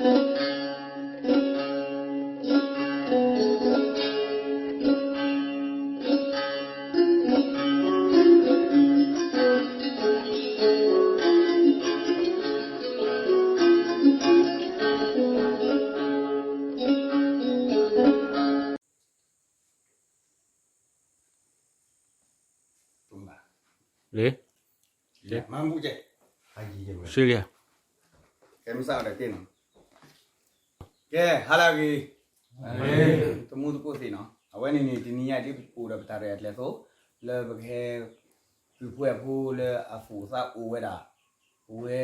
လံ, မၤဘူၣ်ကဲ, စံလံ, ကဲမုၢ်ဆၣ်အီၤဒီးတ့ၢ်နီၤ, ကဲ ဟါလၢအဂ့ၤ, တမူတကိးသ့ၣ်နီၤ, အဝဲန့ၣ်န့ၣ် တနံၤညါဒ်ပအိၣ်ဒီးပတၢ်ရဲၣ်တၢ်ကျဲၤအသိး, လၢပကဟဲ ကုၢ်ဖိအဲၣ်ဖိလၢအသူၣ်အိၣ်သးအိၣ်ဝဲဒၣ်, ဝဲ,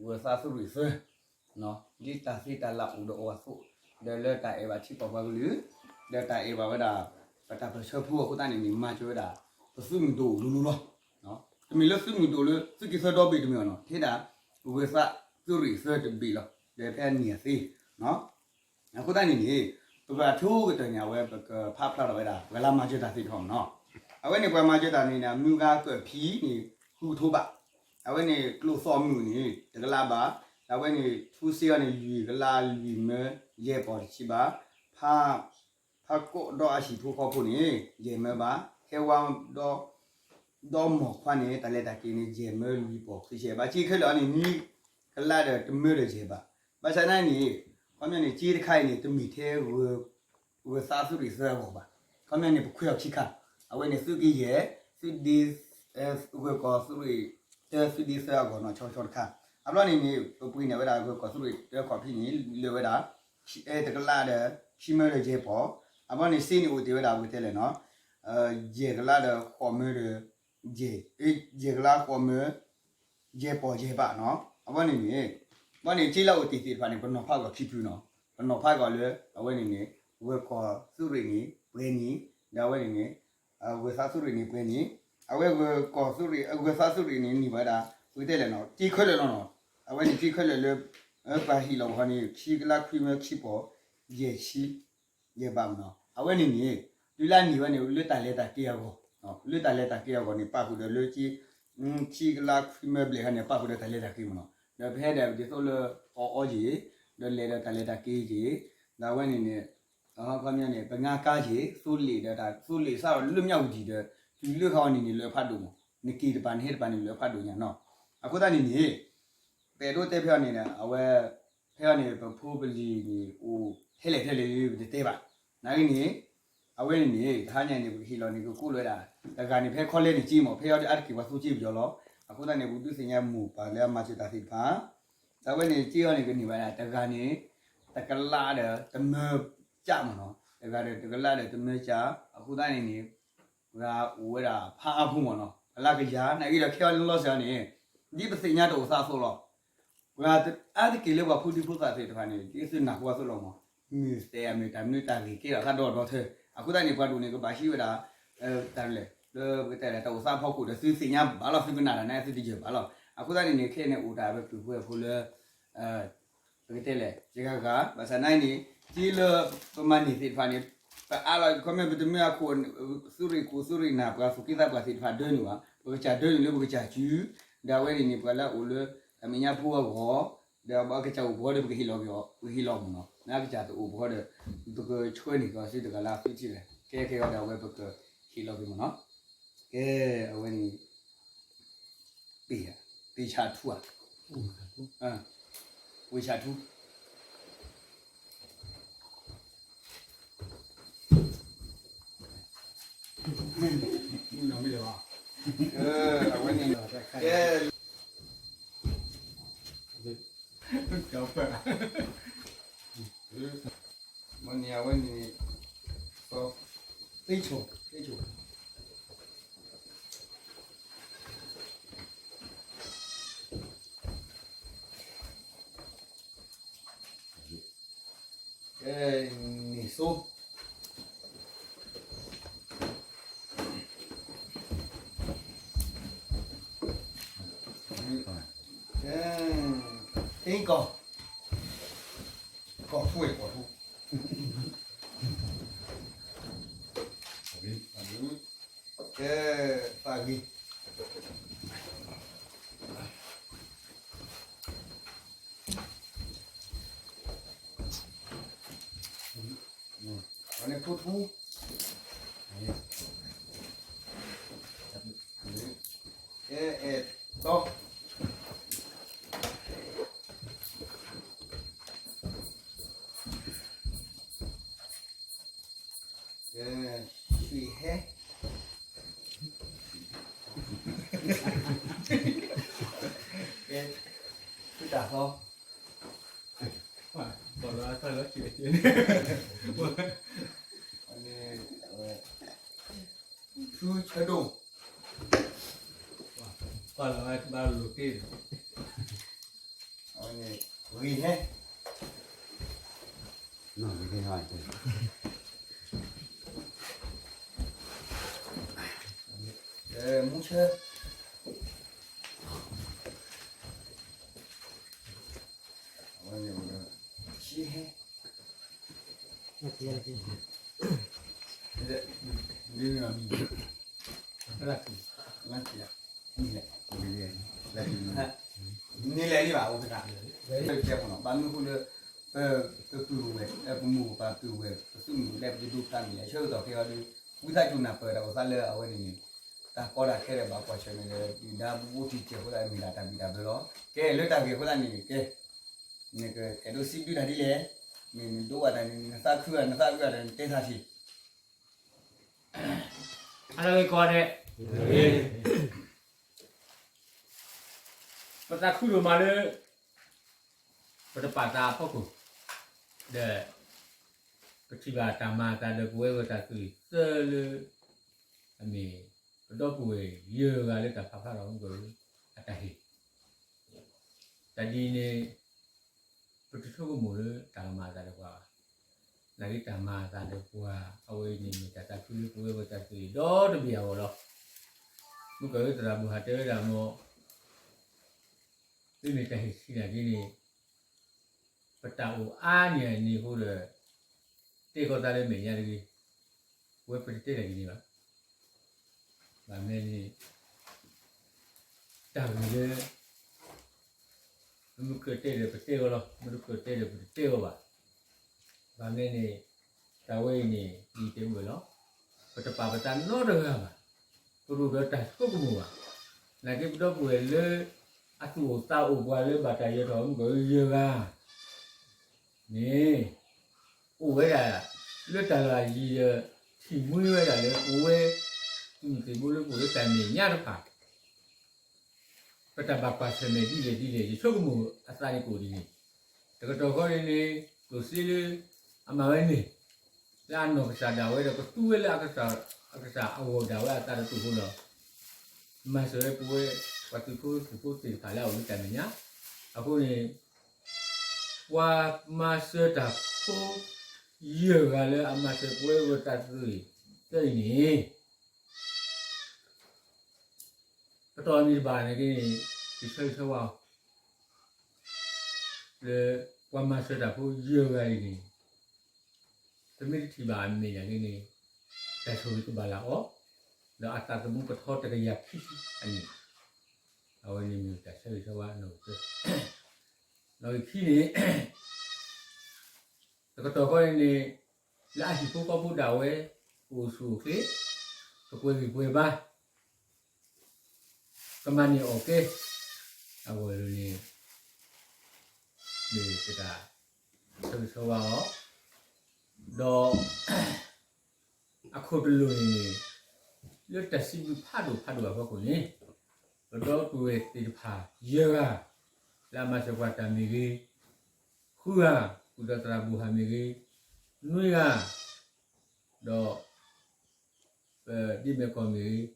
ဝဲသးသူၣ်ရ့ၣ်သၢ ဒ်တၢ်သ့တၢ်လၢအိၣ်ဒီးအီၤအသိး, ဒီးလၢတၢ်အဲၣ်ဘၣ်ထံကီၢ်ပှၤကလုာ်, ဒီးတၢ်အဲၣ်ဘၣ်ဝဲဒၣ် ပတၢ်ပၢၢ်ဆၢဖိအဃိသတးန့ၣ်န့ၣ် မၤစၢၤဝဲဒၣ် ပသုးမုၢ်ဒိၣ်လိၤလိၤလီၤ. တမ့ၢ်လၢသုးမုၢ်ဒိၣ်လၢသုးက့သၢဒီဘ့ၣ်တမ့ၢ်ဘၣ်နီၤ, ထဲဒၣ် ဝဲသးသူၣ်ရ့ၣ်သၢတဘ့ၣ်လီၤ. ဒီးဖဲအနံၣ်အသ့ အဃိသတးန့ၣ်န့ၣ် ပဘၣ်ထိကတၢၢ်န့ၣ် အဝဲပကဖးဖျါထီၣ်ဝဲဒၣ် ပှၤလၢမၤစၢၤတၢ်သ့ၣ်တဖၣ်မ့ၢ်နီၤ. အဝဲန့ၣ်ပှၤမၤစၢၤတၢ်န့ၣ် မုၢ်ဂၤကၢၣ်ဖံန့ၣ် ဃုကထိဘး, အဝဲန့ၣ်ကျိၣ်သီၣ်မုၢ်န့ၣ် တကလးဘး, အဝဲန့ၣ်ထူစ့အီၤန့ၣ် လွံၢ်ကလးလွံၢ်မၢယဲၢ်ပီၢ်တဆံဘး, ဖး, ဖးကိးဒီအဟံၣ်ဖိဃီဖိန့ၣ် ယဲၢ်မၢဘး, ဟဲဝါဒီ ဒီမီၢ်ခွါန့ၣ် တၢ်လဲၤတၢ်က့ၤန့ၣ် ယဲၢ်မၢလွံၢ်ပီၢ်ခွံဆံဘး, ဘၣ်ဆၣ်ခဲလၢာ်အီၤန့ၣ် နွံကလးဒီးတမၢဒီးယဲၢ်ဘး, ဘၣ်ဆၣ်နာ်န့ၣ် ခီပညီန့ၣ် စ့တခါအံၤန့ၣ် တမ့ၢ်ထဲ ဝဲသးသူၣ်ရ့ၣ်သၢအဂီၢ်ဘၣ်, ခီပညီန့ၣ် ပခွဲးအီၤခံခါ, အဝဲန့ၣ်သုးက့ယဲၢ်, သုးဒ့, ဂၢၢ်ကီၢ်သူးရ့ၣ်တၢ သုးဒ့သၢအဂီၢ်နီၤ ဆီဆီတခါ, အဘျီန့ၣ်န့ၣ် ပပှ့ၤန့ၢ်ဝဲဒၣ်ဂၢၢ်ကီၢ်သူးရ့ၣ်တၢခီၣ်ဖံးန့ၣ် လၢာ်ဝဲဒၣ် တကလးဒီး ခံမၢဒီးယဲၢ်ပီၢ်, အဘျီန့ၣ်စ့န့ၣ် အိၣ်တ့ၢ်ဝဲဒၣ်ပကတဲလဲၣ်နီၤ ယဲၢ်ကလးဒီးဃိးမၢဒီး ယဲၢ်, ယဲၢ်ကလးဃိးမၢ ယဲၢ်ပီၢ်ယဲၢ်ဘးနီၤ, အဘျီန့ၣ်န့ၣ်, ဘျီန့ၣ်စ့လၢအိၣ်တ့ၢ်သ့ၣ်တဖၣ်န့ၣ် ပနီၤဖးကီးခံဖုနီၤ, ပနီၤဖးကီးလၢ အဝဲန့ၣ်န့ၣ် ဂၢၢ်ကီၢ်သူးရ့ၣ်န့ၣ် ပှဲၤန့ၣ်, ဒီးအဝဲန့ၣ်န့ၣ် ဂၢၢ်သးသူးရ့ၣ်န့ၣ်ပှဲၤန့ၣ်, အဝဲဂၢၢ်ကီၢ်သူးရ့ၣ် ဂၢၢ်သးသူးရ့ၣ်န့ၣ် န့ၢ်ဘၣ်ဝဲဒၣ် ပကတဲလဲၣ်နီၤ စ့ခဲလၢာ်လီၤနီၤ, အဝဲန့ၣ်စ့ခဲလၢာ်လၢ ပှၤဟ့ၣ်လီၤပှၤန့ၣ် ခံကလးခွံမၢခံပီၢ် ယဲၢ်ဆံ ယဲၢ်ဘးမ့ၢ်နီၤ, အဝဲန့ၣ်န့ၣ် တုၤလၢန့ၢ်ဝဲန့ၣ် လၢတၢ်လဲၤတၢ်က့ၤအဂီၢ်, လၢတၢ်လဲၤတၢ်က့ၤအဂီၢ်န့ၣ် ပာ်ဃုာ်ဒီးလၢ ခံကလးခွံမၢဘျဲၣ်ခါန့ၣ် ပာ်ဃုာ်ဒီးတၢ်လဲၤတၢ်က့ၤမ့ၢ်နီၤ, ဒီးပဟဲဒီးဒ်သိးလၢ အီၣ်အီက့ၤ, ဒီးလဲၤဒီးတၢ်လဲၤတၢ်က့ၤက့ၤ, ဒီးအဝဲန့ၣ်န့ၣ် ခီပညီန့ၣ် ပငါကါက့ၤ သိလ့ၣ်ဒီးတၢ် သိလ့ၣ်စးထီၣ်လၢမၠၣ်ဝတံၣ်ဒီး တုၤလၢခါအီၤန့ၣ်န့ၣ် လၢဖးဒိၣ်မး, နက့ၤတပၤ နဟဲတပၤန့ၣ် လၢဖးဒိၣ်ညါနီၤ, အဃိသတးန့ၣ်န့ၣ် ပအဲၣ်ဒိးတဲဖဲအံၤန့ၣ် အဝဲ ဖဲအံၤန့ၣ် ပဖိပလံၤန့ၣ် အိၣ်ထဲလဲၣ်ထဲလဲၣ် ပတတဲဘၣ်, နာ်က့န့ၣ် အဝဲန့ၣ်န့ၣ် တဟါညါန့ၣ် ပကဟ့ၣ်လီၤန့ၣ် ကကိးလီၤဝဲဒၣ် တဂၤန့ၣ် ဖဲခီလဲန့ၣ်က့မး ဖဲအံၤဒ်အါတက့ၢ်ပှၤသူက့ပယီၤလီၤ, အဃိသတးန့ၣ် ပကဒုးသ့ၣ်ညါမိၢ်ပၢ်လၢအမၤစၢၤတၢ်သ့ၣ်တဖၣ် တၢ်ဝဲန့ၣ် က့အီၤန့ၣ် ကန့ၢ်ဘၣ်ဒၣ်တဂၤန့ၣ် တကလးဒီးတမၢကၠးမ့ၢ်နီၤ, တဂၤဒီးတကလးဒီးတမၢကၠး, အဃိသတးန့ၣ်န့ၣ် ပှၤအိၣ်ဝဲဒၣ်ဖးအါဖိမ့ၢ်နီၤ, ပှၤလၢကယၤ နာ်က့ဒီးခဲအံၤလီၤစၢၤန့ၣ် ဒ်ပသ့ၣ်ညါတအိၣ်သးအသိးလီၤ, ပှၤအါတက့ၢ်လၢပှၤဖိဒံဖိသၣ်သ့ၣ်တဖၣ်န့ၣ် ဒ်သုနၢ်ဟူအသိးလီၤမး, မ့ၢ်တဲအမ့ၢ်တၢ်မနုၤတၢ်ဂ့ၢ်ကဲထီၣ်သးဒီဒီထၢ, အဃိသတးန့ၣ် ပှၤဒိၣ်န့ၣ် ကဘၣ်ဟံးဝဲဒၣ် တၢ်လဲၣ် လၢပကတဲလဲၣ် တၢ်အိၣ်သးအဖီခိၣ်ဒီး သုသ့ၣ်ညါဘၣ်လီၤ သုကနၣ်တၢ်န့ၣ် သုတယၢၢ်ဘၣ်လီၤ, အဃိသတးန့ၣ်န့ၣ် ခဲအံၤန့ၣ် အိၣ်တၢ်ဝဲကုၢ်ဖိဝဲၢ်ဖိလၢ ပကတဲလဲၣ် ယဂၤဂၤ ဘၣ်ဆၣ်နာ်က့န့ၣ် က့လၢပမၤန့ၢ်သ့ၣ်တဖၣ်န့ၣ် ပအါလီၤ ခီမ့ၢ်ပတမၢအခိၣ် သုးရ့ၣ်ခိၣ်သုးရ့ၣ်နၢ် ပှၤသူၣ်က့သးပှၢ်သ့ၣ်တဖၣ်ဒၢန့ၢ်ဘၣ်, ပကစၢ်ဒၢန့ၢ်လၢပကစၢ်စု, ဒီးအဝဲန့ၣ်န့ၣ် ပှၤလၢအအိၣ်လၢ အမဲာ်ညါဖိအဂီၢ်, ဒီးအကစၢ်အိၣ်ဘှီဒီး ပကဟ့ၣ်လီၤက့ၤအီၤ ပကဟ့ၣ်လီၤမ့ၢ်နီၤ, နာ်ကစၢ်တအိၣ်ဘှီဒီး ပကဆှၢန့ၢ်က့ၤအီၤစ့တဂၤလၢအသုထံၣ်လဲၣ်, ကဲကဲအီၤဒီး အဝဲပကဟ့ၣ်လီၤက့ၤမ့ၢ်နီၤ, ကဲ အဝဲန့ၣ် ပ့ၢ်ဧါ, ပ့ၢ်ဆၣ်ထူဧါ, ဝ့ၢ်ဆၣ်ထူ, အဝဲန့ၣ် ကဲ မ့ၢ်န့ၣ် အဝဲန့ၣ် သ့ဆိၣ် သ့ဆိၣ် ကဲ န့ၣ်သိ ကဲ သ့ကီၢ် ကီၢ်ထူဝဲ ကီၢ်ထူ ကဲ သးဂ့ၤ ကဲ ထူထူ, ကဲအဲၣ်တီ, ကဲ ဆံးဟဲ, ကဲ ထူတၢ်သီ, ဘၣ်လီၤအသးလီၤ ဆံးဟဲ, ထူဆၢဒိၣ်, ဘၣ်လီၤအသးလီၤတ့ၢ်, ဂ့ၤဟဲ, မူဆၢ, အဝဲန့ၣ် ဆံးဟဲ, ဒ်န့ၣ်လီၤ, နလဲၤလံဘၣ် အိၣ်ဖဲဒၣ်, ဘၣ်မနုၤအဃိလၢ ပပုၢ်ဝဲၢ် ပမိၢ်ပပၢ်ပုၢ်ဝဲၢ် ပသုးမုၢ်ဒိၣ်လၢပဒိၣ်ဖျါန့ၣ် အဆၢကတီၢ်ခဲအံၤဒီး ဝံသးစူၤနၢ်ပၢၢ်တၢ်အိၣ်သးလၢအဝဲန့ၣ်န့ၣ် တၢ်ကီတၢ်ခဲဒီးဘၣ်ကွၢ်ဆၢၣ်မဲာ်ဒီး ဒုၣ်ဒါဘူးဘူးထံၣ်ထံၣ်အဃိသတး မ့ၢ်ဒၣ်တၢ်ဘံၣ်တၢ်ဘၢလီၤ. ကဲ လၢတၢ်ဂ့ၢ်အဃိသတးန့ၣ် ကဲ နကအဲၣ်ဒိးစံးဘျုးတၢ်ဒ်လဲၣ်, မ့ၢ်နဒိးဘၣ်တၢ်န့ၣ် နသးခုဧါ နသးအုးဧါ ဒီးနတဲသးထံၣ် အါတက့ၢ်ကီးဒဲး, ပသးခုဒိၣ်မးလၢ ပတပာ်သးအဖီခိၣ်, ဒီး ပထံၣ်ဘၣ်တၢ်မၤအသးဒီးပဝဲဂီၢ်တၢ်သွံၣ်သၢလၢ အမ့ၢ် ပဒီပုၢ်ဝဲၢ်ယဲၢ်ဂၤလၢတၢ်ဖးဖျါထီၣ်မူကီၢ်အတၢ်ဟ့ၣ် တၢ်ဒ်န့ၣ် ပတဆိကမိၣ်လၢတၢ်ကမၤအသးဒီးပှၤဘၣ်. နာ်က့တၢ်မၤအသးဒီးပှၤ အဝဲအံၤန့ၣ်မ့ၢ်တၢ်သးခုလၢပဝဲဂီၢ်တၢ်သွံၣ်ဒီတဘ့ၣ်အဂီၢ်လီၤ. မုၢ်ကီၢ်လၢသရၣ်ဘိၣ်ဟၣ်တဲဝဲဒၣ်မ့ၢ် မ့မ့ၢ်တၢ်ဟ့ၣ်ဆံးနာ်က့န့ၣ် ပတၢ်အိၣ်အါန့ၢ်အန့ၣ်အဃိဒီး တဲကီးသးလၢမဲာ်ညါတဂ့ၤ, ပဝဲပတတဲတၢ်ဒ်န့ၣ်ဘၣ်. ဘၣ်မနုၤန့ၣ် တၢ်ဂ့ၢ်လၢ မ့ၢ်မုၢ်ကၢၢ်တဲဒီးပတဲအီၤလီၤ, မ့ၢ်တကၢၢ်တဲဒီးပတတဲအီၤဘၣ်. ဘၣ်မနုၤန့ၣ် တၢ်ဝဲအံၤန့ၣ် ယတဲဝဲလီၤ. ပတပာ်ပသးနီတဂၤဘၣ်. ပဒိၣ်ဒီးတၢ်ဆိကမိၣ်ဘၣ်. နာ်က့ပဒီပုၢ်ဝဲၢ်လၢ အသူၣ်အိၣ်သးအိၣ်ပှၤလၢဘၣ်တၢ်ယၢၤထီၣ်မုၢ်ကီၢ်လၢယဲၢ်ဂၤန့ၣ် အိၣ်ဝဲဒၣ် လၢတၢ်လီၢ်ယံၤဒီး ထံၣ်မှံဝဲဒၣ်လၢပဝဲ သုးမုၢ်သံၣ်ဘိလၢပအိၣ်လၢတၢ်မဲာ်ညါတဖၣ် ပတၢ်ဘၣ်ကွၢ်ဆၢၣ်မဲာ်ဒ်လဲၣ်ဒ်လဲၣ် ယဆိကမိၣ်အသးန့ၣ်ကအိၣ်ဒ်န့ၣ်, တကတီၢ်ဃီန့ၣ်န့ၣ် ကျိၣ်စ့လၢ အမၤဝဲန့ၣ် လၢအနီၢ်ကစၢ်ဒၣ်ဝဲဒီးကသူဝဲလၢ အကစၢ်အဂီၢ်ဒၣ်ဝဲအသးတတူၢ်ဖိလီၤ. မၤစၢၤဝဲပဝဲ ပှၤသုးဖိသံၣ်ဖိသ့ၣ်တဖၣ်လၢအအိၣ်လၢတၢ်မဲာ်ညါ, အဃိန့ၣ် ပှၤမၤစၢၤတၢ်ဖိ ယဲၢ်ဂၤလၢအမၤစၢၤပဝဲဂီၢ်တၢ်သွံၣ်သၢအံၤန့ၣ် ပတီၢ်အမံၤတဘၣ်န့ၣ်က့န့ၣ် ယဆၢဂ့ၤဆၢဝါအီၤ လၢပှၤမၤစၢၤတၢ်ဖိယဲၢ်ဂၤအံၤန့ၣ် ပမ့ၢ်တထံၣ်ဘၣ်အမဲာ်ညါက့န့ၣ် တၢ်ဆိၣ်ဂ့ၤကဘၣ်လၢအီၤ, ဒီးအသးသမူကထီတကယၤခံဆံအနံၣ်, အဝဲန့ၣ်မ့ၢ်တၢ်ဆၢဂ့ၤဆၢဝါနီၢ်ဂံၢ်သၢ, နီၢ်ဂံၢ်ခံန့ၣ် တကတီၢ်ဃီန့ၣ်န့ၣ် လၢအဟံၣ်ဖိဃီဖိဒၣ်ဝဲ ကအိၣ်ဆူၣ်အိၣ်ချ့, ကပှဲၤဂံၢ်ပှဲၤဘါ ကမၤန့ၢ်အီၣ်ကဲ အဂီၢ်န့ၣ် မ့ၢ်ပတၢ်ဆၢဂ့ၤဆၢဝါအီၤ, ဒီး အခိၣ်တလိၣ်န့ၣ်န့ၣ် လၢတၢ်စံးဘျုးဖးဒိၣ်ဖးဒိၣ်အဖီခိၣ်န့ၣ် ပဒီပုၢ်ဝဲၢ်သ့ၣ်တဖၣ်ယဲၢ်ဂၤ လၢအမၤစၢၤပှၤတၢ်မ့ၢ်ဂ့ၤ, ဃုဂၤ ဃုာ်ဒီးသရၣ်ဘိၣ်ဟၣ်မ့ၢ်ဂ့ၤ, နွံဂၤ ဒီး ပဒ့မဲာ်ကီၢ်မ့ၢ်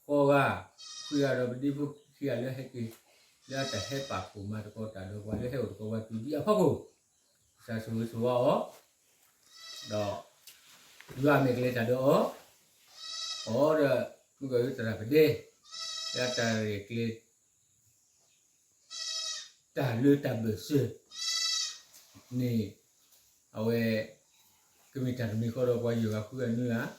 ဂ့ၤ, ဃိးဂၤ, ခွံဂၤဒီးပဒ့ဖိခံဂၤလၢဟဲက့ၤ လၢအတၢ်ဟဲပာ်ဖှိၣ်မၤသကိးတၢ်ဒီးပှၤလၢဟဲအိၣ်သကိးပှၤတုၤဒံးအဖီခိၣ်, ကစၢ်ဆိၣ်ဂ့ၤဆိၣ်ဝါအီၤ, ဒီး ယွၤအမဲာ်ကလဲၤတၢ်ဒီးအီၤ, အီၤဒီး မုၢ်ကီၢ်လၢသရၣ်ပဒဲ လၢအတၢ်ရဲၣ်ကျဲၤ တၢ်လၢတၢ်ဘၢၣ်စၢၤန့ၣ် အဝဲ ကမ့ၢ်တၢ်တမံၤဃီဒီးပှၤယဲၢ်ဂၤဃုဂၤနွံဂၤ,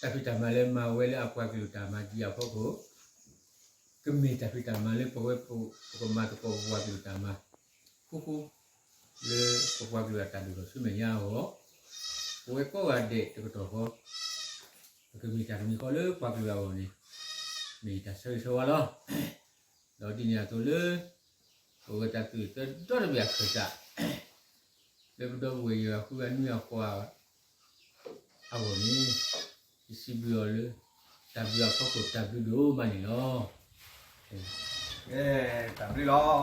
ဒီး တၢ်ဖံးတၢ်မၤလၢမၤဝဲလၢအပှၤကလုာ်တၢ်မၤဒံးအဖီခိၣ်, ကမ့ၢ်တၢ်ဖံးတၢ်မၤလၢပဝဲပကမၤသကိးပပှၤကလုာ်တၢ်မၤ ဃူဃူ လၢပပှၤကလုာ်အတၢ်ဒိၣ်ထီၣ်ဆူမဲာ်ညါအဂီၢ်, ပဝဲကိးဂၤဒဲးတကတီၢ်ဃီ, ပကမ့ၢ်တၢ်တမံၤဃီလၢပှၤကလုာ်အဂီၢ်န့ၣ်, မ့ၢ်တၢ်ဆၢဂ့ၤဆၢဝါလီၤ. ဒီးဒ်န့ၣ်အသိးလၢ ပဝဲတၢ်သူၣ်သၢဒီတဘ့ၣ်အခၢၣ်စး လၢပဒီပုၢ်ဝဲၢ်ယွၤဃုဂၤနွံဂၤဃိးဂၤ အဂီၢ်န့ၣ်, ယစံးဘျုးအီၤလၢ တၢ်ဘျုးအဖီခိၣ်တၢ်ဘျုးဒိၣ်မးန့ၣ်လီၤ. တၢ်ဘျုးလီၤ.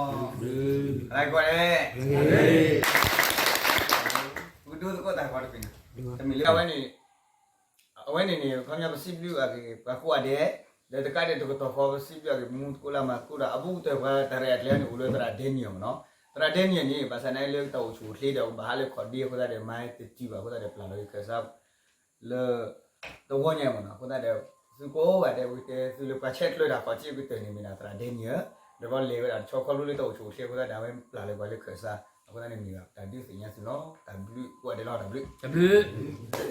ပကဒိသကိးတၢ်ဂီၤတဘ့ၣ်န့ၣ်, တမ့ၢ်လၢအဝဲန့ၣ်, အဝဲန့ၣ်န့ၣ် ခီပညီပစံးဘျုးအဂ့ၢ် ပှၤကိးဂၤဒဲး, ဒီးတကးဒံးတကတီၢ်ဃီ ပစံးဘျုးအဂ့ၢ် မူသကိးလၢမၤသကိးဒီး အဘူးကတၢၢ်ပှၤတၢ်ရဲၣ်အကျဲန့ၣ် အိၣ်လၢသရၣ်ဒဲနံၣ်အမ့ၢ်နီၤ, သရၣ်ဒဲနံၣ်န့ၣ် ဘၣ်ဆၣ်နာ်လၢတၢ်အိၣ်ဆူၣ်အိၣ်ချ့ဒီး ဘၣ်ဟးလၢခီၣ်ဒ့အဃိသတးဒီး မၤတတုၤဘၣ်အဃိသတးဒီး ပျၢ်လီၤက့ၤခၢၣ်စး လၢ တဝီညါမ့ၢ်နီၤ, အဃိသတးဒီး သုကိးဂၤဒဲး ပကတဲသုလၢပှၤဆဲးကျၢတၢ်ခီၣ်ထံးကတၢၢ်န့ၣ် မ့ၢ်ဒၣ်သရၣ်ဒဲနံၣ်ဧၢ, ဒီးဘျီလဲၤဝဲဒၣ်တဆီခီဖျိလၢတၢ်အိၣ်ဆူၣ်အိၣ်ချ့အဃိသတးဒီး အဝဲပျၢ်လီၤပှၤလၢခၢၣ်စး, အဃိသတးန့ၣ်မ့ၢ်ဒၣ်တၢ်ဒုးသ့ၣ်ညါသုလီၤ, တၢ်ဘျုးကိးဂၤဒဲးလီၤ, တၢ်ဘျုး, တၢ်ဘျုး.